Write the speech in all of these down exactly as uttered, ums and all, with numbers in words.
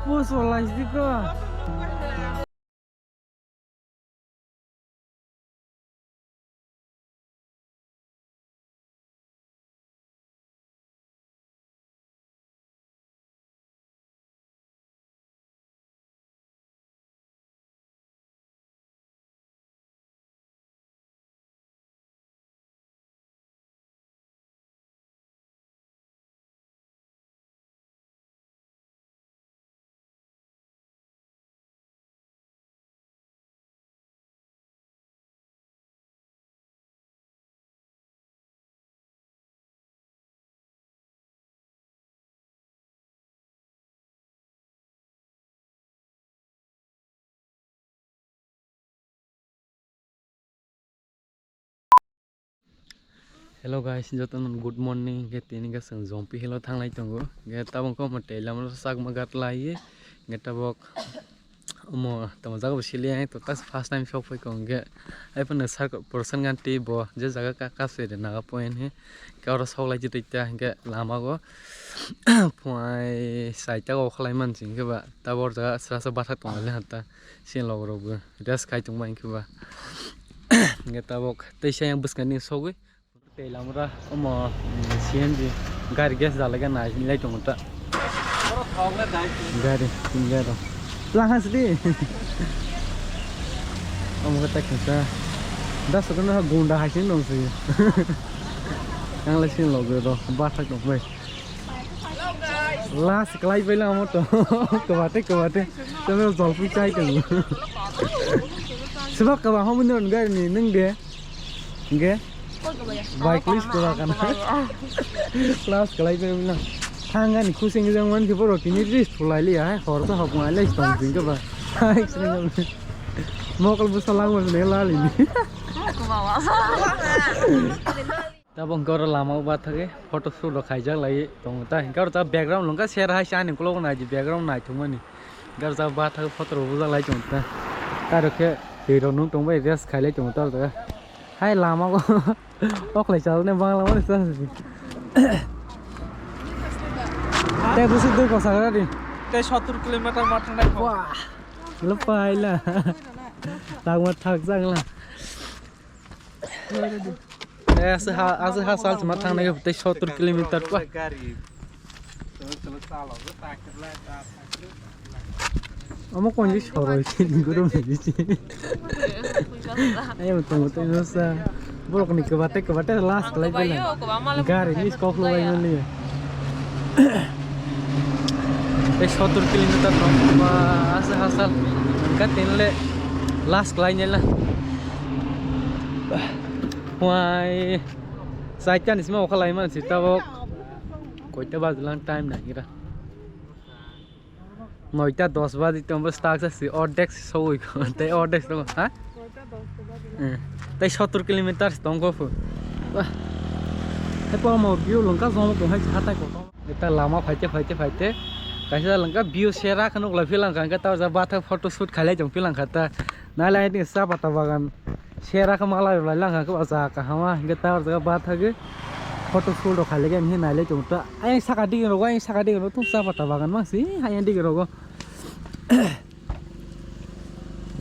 Puso laisiko. Hello guys, jotono good morning. Hingke tini hingke chwng Jompi Hill o thanglai tongo. Hingke tabuk khe omo tei lama o chakma gat lai ye. Hingke tabuk omo tamo jaga bo sili ai to tas first time sok phai kong hingke. Ai phano sir Prasant Ganti bo je jaga ka, kasui de Naga Point he. Hingke oro sok lai jitui ta hingke lama o phunai saita o khalai man sing khe ba. Tabuk o jaga sasa bathak tong lai hata. Sini logo rok bo rest khai tong bai khe ba. Hingke tabuk tei sayang bwskang ni sogwi. Tei lamra omo, mm, C N G gari gas dalai gana nai tongo ta. Gari, tin gari. Lang ha sidi. Omo khe ta kisa. Da sokno gunda hai sini nong sui. Yang lai sini logo do. Bathak tong bai. Last klai bai lang mo to. Kwbate, kwbate. Tamo jolpui chai tong. Sebab kwbang homo ni gari ni nung de. Hingke? Bike list kwbang kana. Last klai bai lang. Thangani khusing jang man khe borok tini list khulai li ai. Hor to hok ngai lai tong sing khe ba. Hai sing. Mokol busa lang mo ne lali ni. Tabuk hingke oro lama o bathagwi photo shoot rok khaijak lai tongo ta. Hingke oro ta background hwnka sera hai se ani ukulok nai di background naithokmani. Hingke oro ta bathagwi photo rok bujak lai tongo ta. Tei rok khe twi rok nung tong bai rest khai lai tongo ta oro ta. Hai lama o oklai chajak nai bangla mani ta. Tei busi dui kosa gra di. Tei sottur kilometer ma thangnai kho. Wah. Lo paila. Tangma thak jang la. Eh, ase ha, ase ha sal sima thangnai tei sottur kilometer pa. Omo konji soroi se guru meji se. Ayo tong tong sa. Borok ni kwbate kwbate last lai bela. Gari ni kok lo lai mani. Tei sottur kilometer tong ba ase ha sal. Ka tin le last lai nela. Wai, saita ni sima okha lai man si tabok. Koita bajilang time nai gira. Noita dos baji tong bo start sa si ordek si sogoi ko. Tei ordek tong ha? Eh, tei sottur kilometer tong ko fu. Wah. Tei po mo view lungka jong ko hai hatai ko. Eta lama phaite phaite phaite kaisa lengka view sera khe nuklai philangkha, hwnkhe ta jaga bathak photo shoot khailai tong philangkha ta. Nailai ni cha pata bagan sera khe malai rwlai langkha khe o jaga kahama, hwnkhe ta jaga bathagwi photo shoot rok khailai khe hinwi nailai tongo ta. Ayang saka digi rogo, ayang saka digi rogo tung cha pata bagan mang si ayang digi rogo.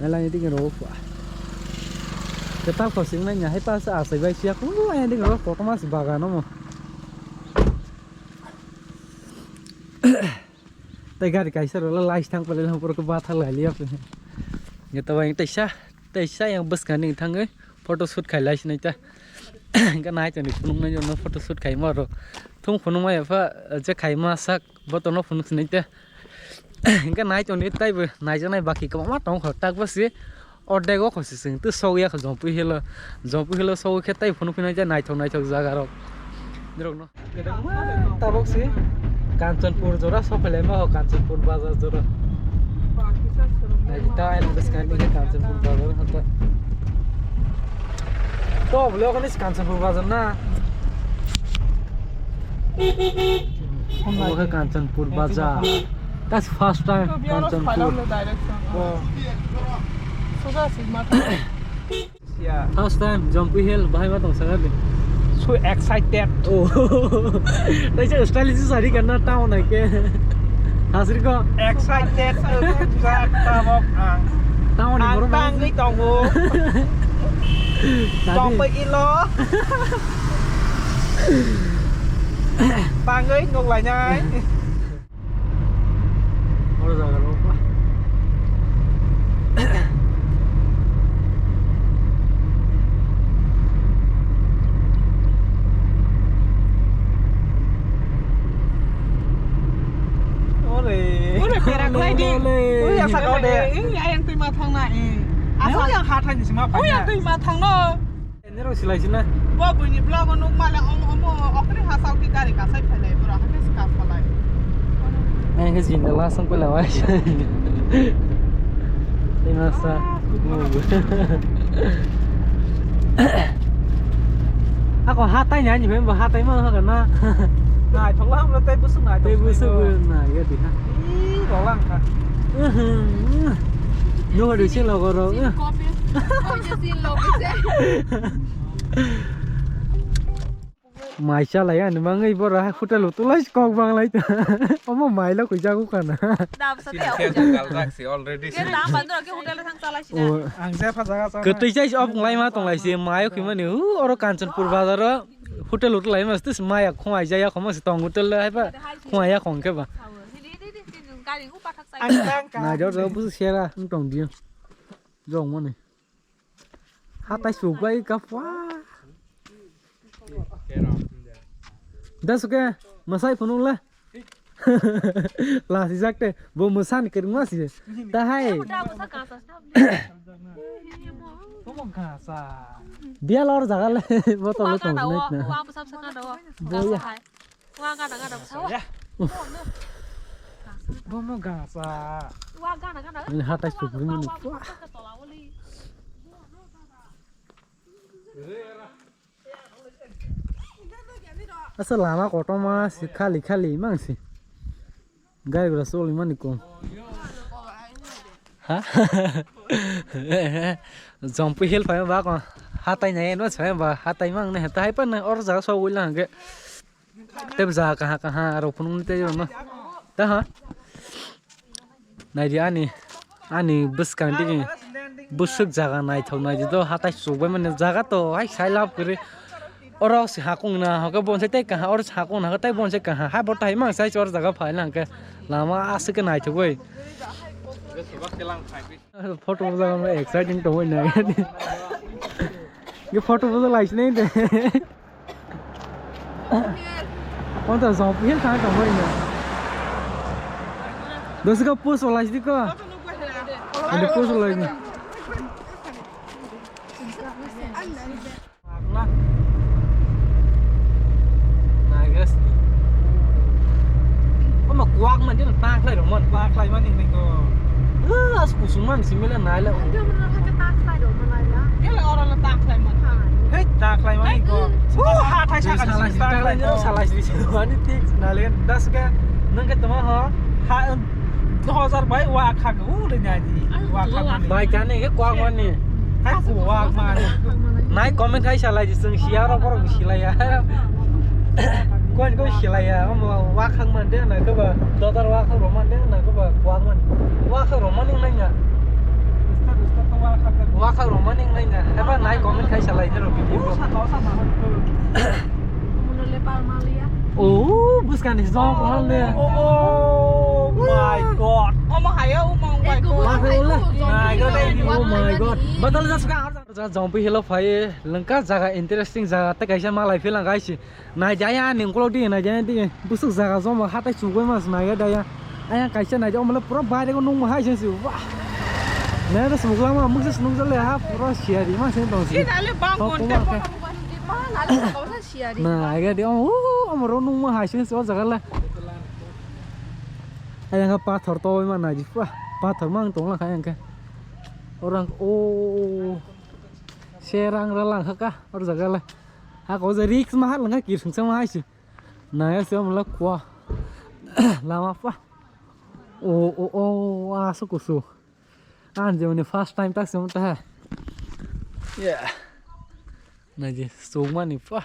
Nailai digi rogo pha. Kwtal khosing nai nya hai pa sa asai bai siya khu ayang digi rogo kotorma si bagan omo. Tei gari kaisa rwla lais thang pale lang borok batha lai liya phe. Nge to bai teisa, teisa yang bwskang ning thangwi photo shoot khai lai sinai ta. Ga nai toni phunuk nai jono photo shoot khai ma ro. Thung phunuk ma ya pha je khai ma sak bo tono phunuk sinai ta. Ga nai toni tai bo nai janai baki kwbangma tong kho tak bo si. Ordek o khosi sing tu sogya kho Jompu Hill o. Jompu Hill o sogwi khe tai phunuk phino ja naithok naithok jaga rok. Dirok no. Tabok si Kanchanpur jora sokhelai ma ho Kanchanpur bazar jora. Ai ta ai bwskang ni Kanchanpur bazar hata. To bole okhani Kanchanpur bazar na. Omo khe Kanchanpur bazar. That's first time Kanchanpur. First time Jompu Hill bahai ma tong sakha de. So excited. Oh. Taisa style si sari kana town ai ke. Asri ko. Excited wngjak tabok ang. Tamoni ang borok tangwi tongo. Tadi. Tongwi ilo. Tangwi nuklanai. Oro jaga rok ba. Ore. Ore, paragliding. Ore, asa kau de. Ui, ayang twi ma thang na, eh. Asa yang ha thani sima pa. Ui, yang twi ma thang no. Nero silai sina. Bo buini vlog o nuk male om-, omo okri ha sauki gari kasai phailai, bro, hakhe se kasalai. Ang khe jinda la song pela wai. Ina sa. Ako hatai ni ani member hatai ma ha na. Nai thokla amra tai busuk nai. Tai busuk na ya diha. Ih, rolang ka. Nuhari sing logo ro. Mai chalai ani mangwi bora hotel o tulai kok banglai ta. Omo mai lo koi jago kana. Sini khe galjak si already. Ang je pha jaga sa. Kwtwi chai si op nglai ma tonglai si mai o khimani hu oro Kanchanpur bazar o hotel o tulai ma stis mai a khwai jaya khoma si tong hotel le hai ba khwai ya khong khe ba. Ang tang ka. Nai do do bu sera tong dio. Jong mani. Hatai suklai ka pha. Da suke masai phunung la. La si jak te bo masan kir ma si. Ta hai. Dia lor jaga le bo to le tong nai na. Bo ya. Wa gana gana sa wa. Bomo gasa. Wa gana gana. Ini hatai sugri mani. Asa lama kotorma si khali khali mang si. Gari gura soli mani kom. Ha? Jompu hill pai ba ko. Hatai nai no sai ba hatai mang ne hatai pa na or jaga so wila hangke. Tei bwsa kaha kaha aro phunukni tei rwno. Taha. Naidi ani, ani bwskang digi bwswk jaga naithok naidi do hatai chukbai mani jaga to hai sai lab kwrwi. Oro se hakung na hokhe bonse tei kaha oro se hakung na hokhe tei bonse kaha hai bo tai mang sai chor jaga phaina hwnkhe lama aswk khe naithogwi. Photo jaga exciting tongwi nai. Ye photo bo lai sinai de. Onta zong phil thang tong hoi na. Dosi ka post wala sidi ko. Ani post wala ni. Nagas. Omo kwak man din tak lai rong man. Tak lai man ni ko. Ah, as kusung man simila nai la. Kela oro la tak lai man. Hei, tak lai man ko. Oh, ha thai saka sala si tak lai ko. Sala si mani tik nalen das ke nang ke tama ho. Ha, dos hajar bai wa kha ko le nya ji. Wa kha ko. Bai kane ke kwak man ni. Hai kwak man. Nai comment khai salai di sung sia ro bor silai ya. Kon ko silai ya. Omo wa khang man de na ko ba. Dotar wa khang ro man de na ko ba kwak man. Wa khang ro man ni nai na. Wa khang ro man ni nai na. Heba nai comment khai salai de ro video. Oh, buskani zong ko le. Oh my God. Omo hayo, omo my God. Wa khang le. Nai ko dai. Oh my God. Batal jas ka. Jang jongpi hilo phai lengka jaga interesting jaga tei kaisa malai philang gaisi. Nai jaya ani ukolog di nai jaya di busuk jaga jomo hatai chugoi mas nai jaya. Ayang kaisa nai jaya omole pura baire ko nung hai se wah. Nai da sumuk lama mukse sumuk jale ha pura siari mas se tong si. Ina le bang gonte. Nai jaya di om hu om ro nung ma hai se o jaga le. Ayang pathor toi ma nai di pa pathor mang tong la kha ayang ke. Orang o. Serang ra lang kha ka or jaga le. Ha ko je risk ma ha lang kir sung sama hai si. Naya se mala kwa. Lama pa. O o o a su ku su. An je mani first time tak se ta ha. Yeah. Na je sung mani pa.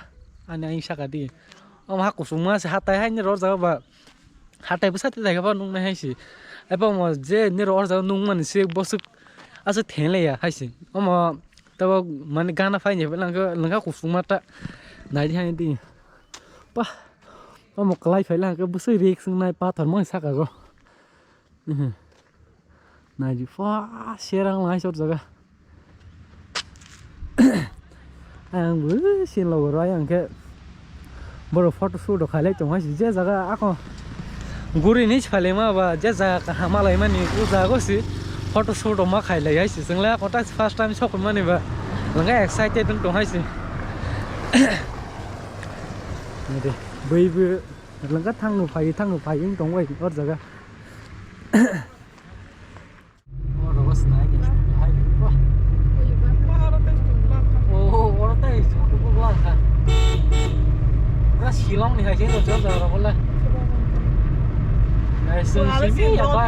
Ani ai saka di. Am ha ku sung ma se hatai hai ni ro jaga ba. Hatai bwsa tei jaga bo nuknai hai se. Abo mo je nero or jaga nukmani se boswk aswk thenglaiya hai se. Omo tabo mane gana phaini langkha, langkha kusuma ta. Naidi hai di. Pah. Omo kwlai phai langkha bwswk rik swngnai pathor mo saka go. Mhm. Naidi pha serang lai sor jaga. Ang bo sin logo rw ayang khe borok photo shoot rok khailai tong hai se je jaga ako guri ni phalima ba je jaga kaham malaimani o jaga o se photo shoot rok ma khailai hai se chwng le ako ta first time sok mani ba ang khe excited wng tong hai se. Naidi bui bui langkha thangno phai thangno phai wng tong bai or jaga. Oro sinai ni hai ni ba. Oh, oro tei chwng ko ba kha. Pura Shillong ni hai se no jor jor wala. Nai se si mi ya ba.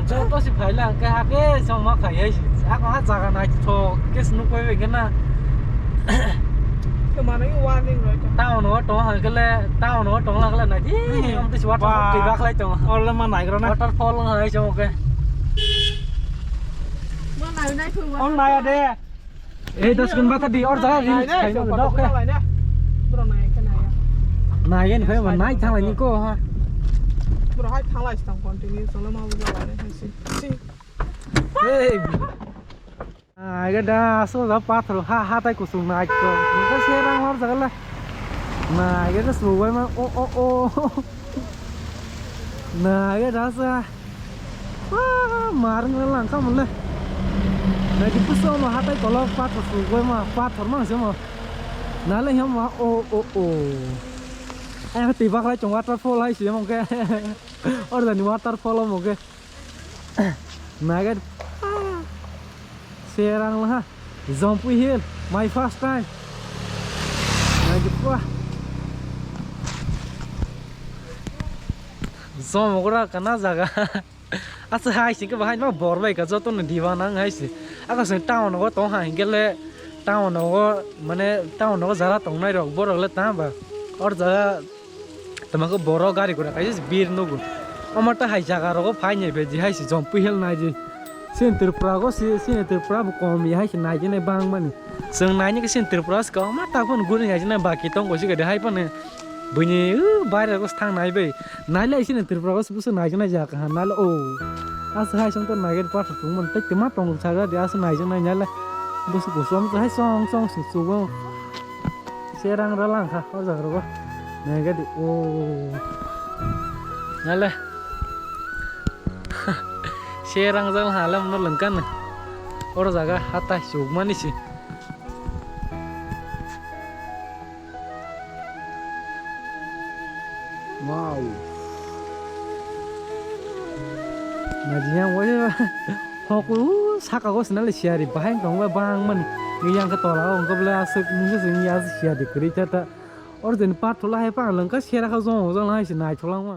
Joto si phai la ka ha ke so ma khai hai. Ako ha jaga nai tho ke snu koi be na. Town o tong hang kele, town o tong la kele nai di. Om tisi waterfall twi bak lai tong. Orle ma nai grana. Waterfall ngai chong ke. On nai de. Ei dos gun bata di or jaga ri khai no dok ke. Nai gen khai ma nai thang lai ni ko ha. Bro hai thang lai stang continue solo ma bu lai ne si. Ei. Naikhe da aswk da pathor ha hatai kuchuk naikhe. Nokha se rang hor jaga le. Naikhe da subai ma o o o. Naikhe da sa. Ah, marwng le langkha mole. Naikhe bwswk ma hatai kolok pathor subai ma pathor ma se ma. Nale hem ma o o o. Ayang twi baklai chong waterfall hai se mong khe. Or jani waterfall mong khe. Naikhe. Serang laha. Jampui Hill, my first time. Naidi pua. Jom ora kana jaga. Asa hai singke bahai ma bor bai ka joto no diba nang hai se. Aka se town go tong ha hingke le town go mane town go jara tong nai rok borok le ta ba. Or jaga Tamo khe borok gari gura kaisa se bir nugo. Omo ta hai jaga rogo phai nai be, je hai se Jampui Hill nai je. Sini Tripura go se, sini Tripura bo kom ya hai se nai je nai bang mani. Chwng nai ni khe sini Tripura se kom ma ta phone guri nai je nai baki tong go se gede hai phone. Buini, uh, baire go thang nai be. Nai le sini Tripura go se busu nai je nai jaga ha nai le o. Asa hai song to nai ge pa thung mon te ma tong sa ga de asa nai je nai nai le. Busu busu am hai song song su su go. Serang ra lang kha o jaga rogo. Nai ga di o. Nale. Serang jang ha lam no lengkan. Or jaga hatai suk mani si. Wow. Naji yang wajah. Hok u saka go sinale siari bahai tong ba bang man. Ni yang ke tola o ko bla asuk ni se ni as siari kri ta ta. Or den pa thola hai pa lang ka sera ka jong jong hai se nai thola ma.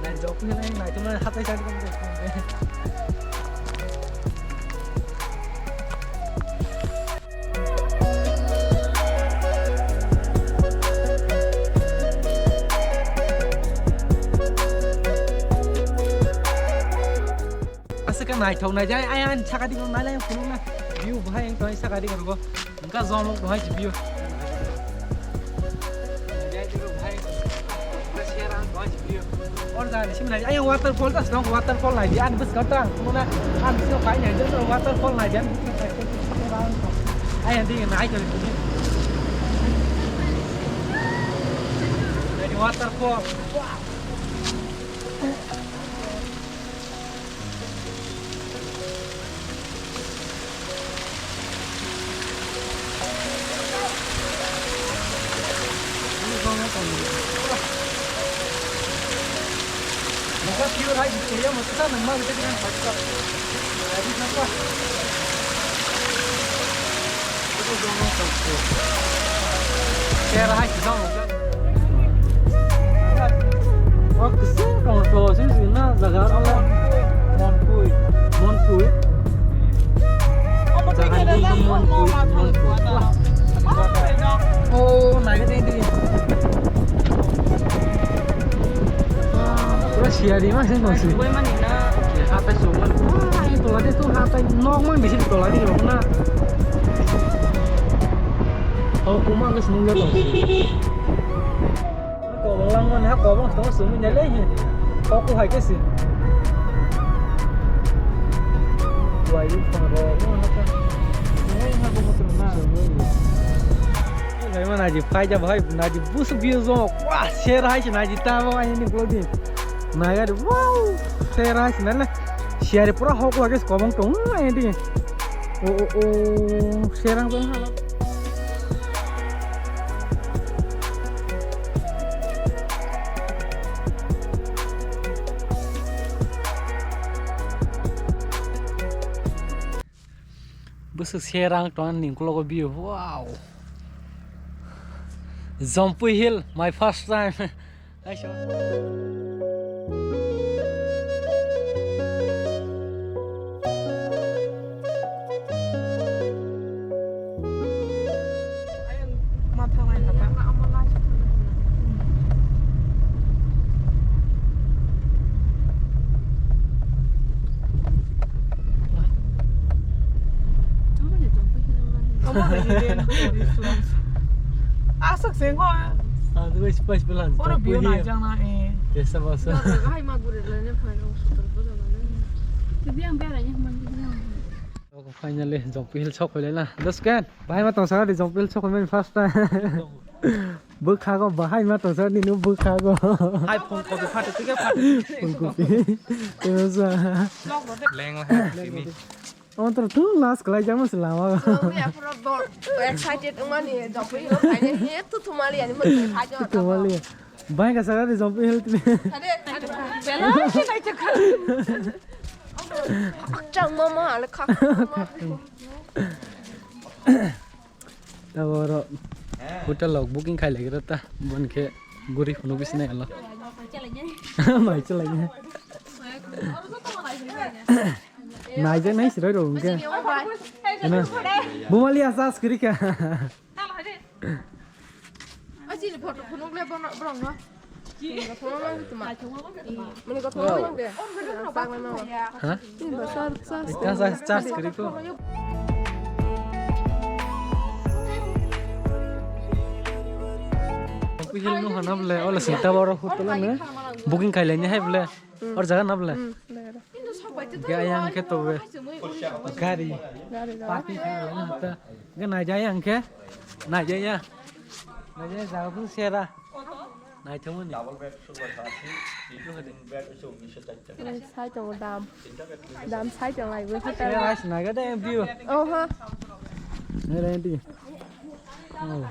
Nai jok ni nai nai tu nai hatai sai. Aswk khe naithok naijak, ayang ani saka digi nai lai phunukna. View bahai wng tongwi saka digi rwgo. Wngkha jomok bahai se view. Or jani simi nai, ayang waterfall ta song, waterfall nai di, ani bwskango ta ang phunukna, ani bwskango phai nai di, waterfall nai di, ani bwskango phai nai di. Ayang digi nai tong di. Nai di waterfall. Wow. Oh, naikhe tei tei. Pura siyari ma se tongsi. Hatai songmani. Ai, tola de tu hatai nok man bisi tola de rok na. Oh, kuma ke sumung le tongsi. Kobong langmani ha kobong tong sumung le he. Kok ku hai ke si. Wai yu phang ro. Ngai ha bo motor na. Ngai ma naji phai ja bhai, naji bus view zo. Wah, ser hai se naji ta bo ani ni vlog di. Nai ga wow, ser hai se na le. Siari pura hok lage kobong tong ai di. O o o, serang tong ha. Bwswk serang tong ani ukologo view. Wow. Jampui Hill, my first time. Aswk se wngkha. Oro view naijakna, eh. Kesa basa. Hai ma guri laina phai rok sutur bujana. Tebiyang berai ni hwnba. Finally, Jampui Hill sok hoilai na. Dos ken. Bahai ma tong sakha di Jampui Hill sok hoimani first time. Bwkhago bahai ma tong sakha di no bwkhago. Hai phone copy phato tike phato. Phone copy. Tei sa. Leng la hai tini. Ontro tu last kalai jama se lama. Excited wngmani Jampui Hill phaini he tu thumali ani mo khai jo. Thumali. Bai ka sakha di Jampui Hill tini. Ade, ade. Bela se nai chakha. Chang mama ale kha. Taboro hotel rok booking khai lai gira ta, bon khe guri phunuk bisi nai alo. Mai chalai. Nai jang nai siroi rok hwnkhe. Bumali asa skiri kha. Asini photo phunuk le bono, borok no. Mani kotho mang de. Chang lang no. Ha? Tin ba sar sar. Ita sa charge kri ko. Kuhil no hanam le ola sinta boro hotel no. Booking khai le ni hai bole. Or jaga na bole. Gaya ang ke to be. Gari. Gari. Parking khai le na ta. Ga nai jai ang ke. Nai jai ya. Nai jai jaga pun sera. Naithokmani. Double bed sulba sa asi, single bed use unisho char taka. Sai tongo dam. Dam sai tongo ai bo. Rice naga de view. Oh ha. Nere di. Oh.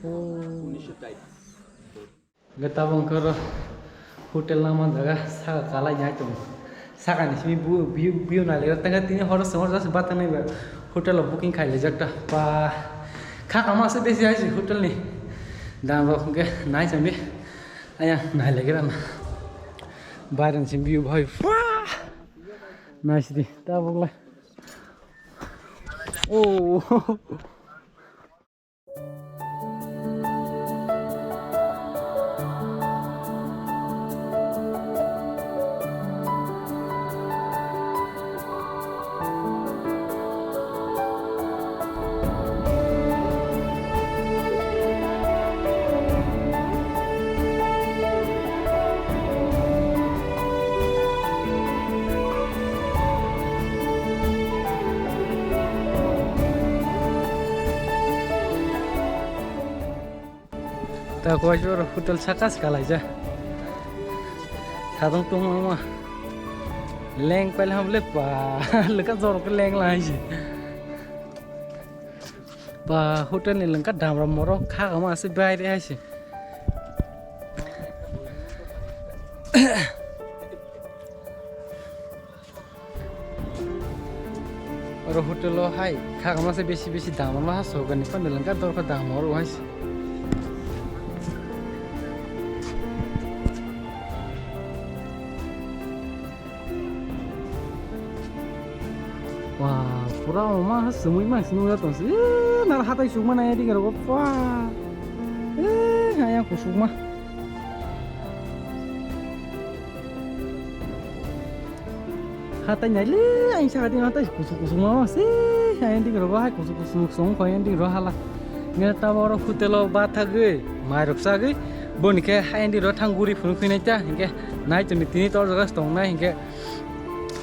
Oh. Hwnkhe tabuk wngkha oro hotel lama jaga saka kalai nai tongo. Saka ni simi bu-, view, view nai le tangkhe tini horo se horo se bathang nai ba hotel o booking khai le jak ta. Ba kha kama se besi hai se hotel ni dam rok hwnkhe nai sami aya nai le gira na. Bayran simi view bhai pha nai sidi tabuk le. Oh. Ta koi jor hotel saka saka laija. Sadong tong ma. Leng pail ham le pa. Leka jor ke leng lai si. Ba hotel ni lengka damra morok kha kama ase baire hai se. Hai, kha kama se besi besi dam ma ha so gani pandal ka dor kha dam hor wai. Wah, pura oma ha sumui ma sumui ra tong si. Nar hatai sukma na ya ding ro pa. Eh, ha yang kusukma. Hatai nai le, ang sa ding hatai kusuk kusuk ma se. Ang ding ro hai kusuk kusuk song ko ang ding ro hala. Nge ta boro hotel o ba thagwi, mai rok sagwi. Boni khe ang ding ro thang guri phunu khinai ta. Nge nai tuni tini tor jaga tong nai nge.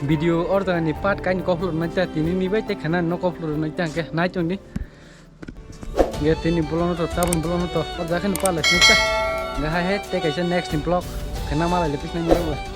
Video or jaga ni part kain koplo nai ta tini ni bai te khana no koplo nai ta nge nai tuni. Nge tini vlog no to tabun vlog no to o jaga ni pala nai ta. Nge hai hai te kaisa next ni vlog khana mala le pisna ni.